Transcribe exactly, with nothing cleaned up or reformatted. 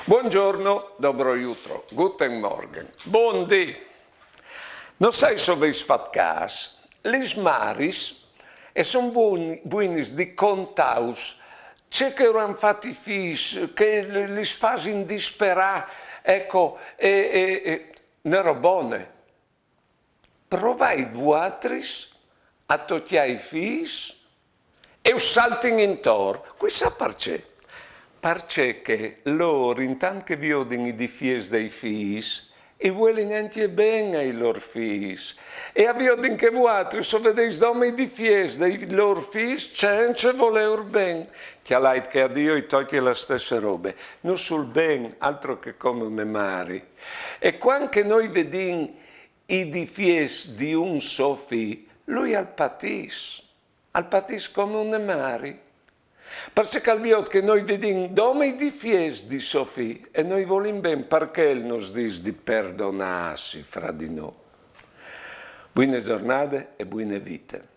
Buongiorno, dobro jutro, guten Morgen, bundì. No sai se o vês fat câs, lis maris e son buin-, buinis di contâus ce che ur àn fat i fîs, che li-, lis fasin disperâ, eco, e, e, e, ne robone. Provait vuatris a tocjâ i fîs e us saltin intor. Cui sa parcè? Parcè che lôr, intant che viodin i difiets dai fîs, i vuelin ancje ben ai lôr fîs. E a viodin che vuatris o vedês dome i difiets dai lôr fîs cence volêur ben. Cjalait che a Diu i tocje la stesse robe. Nus vûl ben, altro che come une mari. E cuant che nô o vedìn i difiets di un so fi, lui al patìs, al patìs come une mari. Parcè che al viôt che nô o vedìn dome i difiets di so fi e nô i volìn ben, parcè al nus dîs di perdonâsi fra di nô. Buine zornade e buine vite.